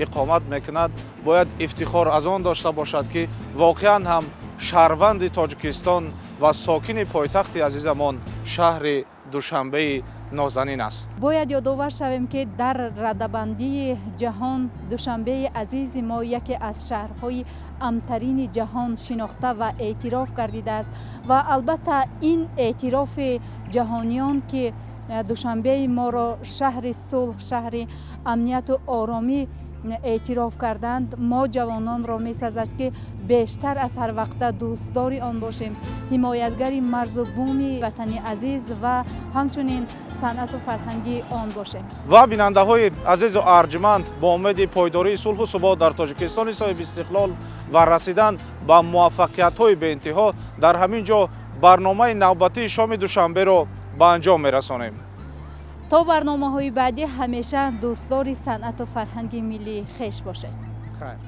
иқомат мекунад, бояд ифтихор аз он дошта бошад, ки воқеан ҳам шаҳрванди Тоҷикистон ва сокини пойтахти азизамон, шаҳри Душанбеи нозанин аст. Бояд ёдовар шавем, ки дар радабандии ҷаҳон Душанбеи азизи мо яке аз шаҳрҳои амнтарини ҷаҳон шинохта ва эътироф гардидааст. Ва албатта, ин эътирофи ҷаҳониён, ки Душанбеи моро шаҳри сулҳ, шаҳри амнияту оромӣ эътироф карданд, мо ҷавононро месазад, ки бештар аз ҳар вақта дӯстдори он бошем, ҳимоятгари марзу буми ватани азиз ва ҳамчунин санъату фарҳанги он бошем. Ва бинандаҳои азизу арҷманд, бо умеди пойдории сулҳу субот дар Тоҷикистони соҳибистиқлол ва расидан ба муваффақиятҳои беинтиҳо, дар ҳамин ҷо барномаи навбатии Шоми Душанберо ба анҷом мерасонем. То барномаҳои баъдӣ ҳамеша дӯстдори санъату фарҳанги миллии хеш бошед. Хайр.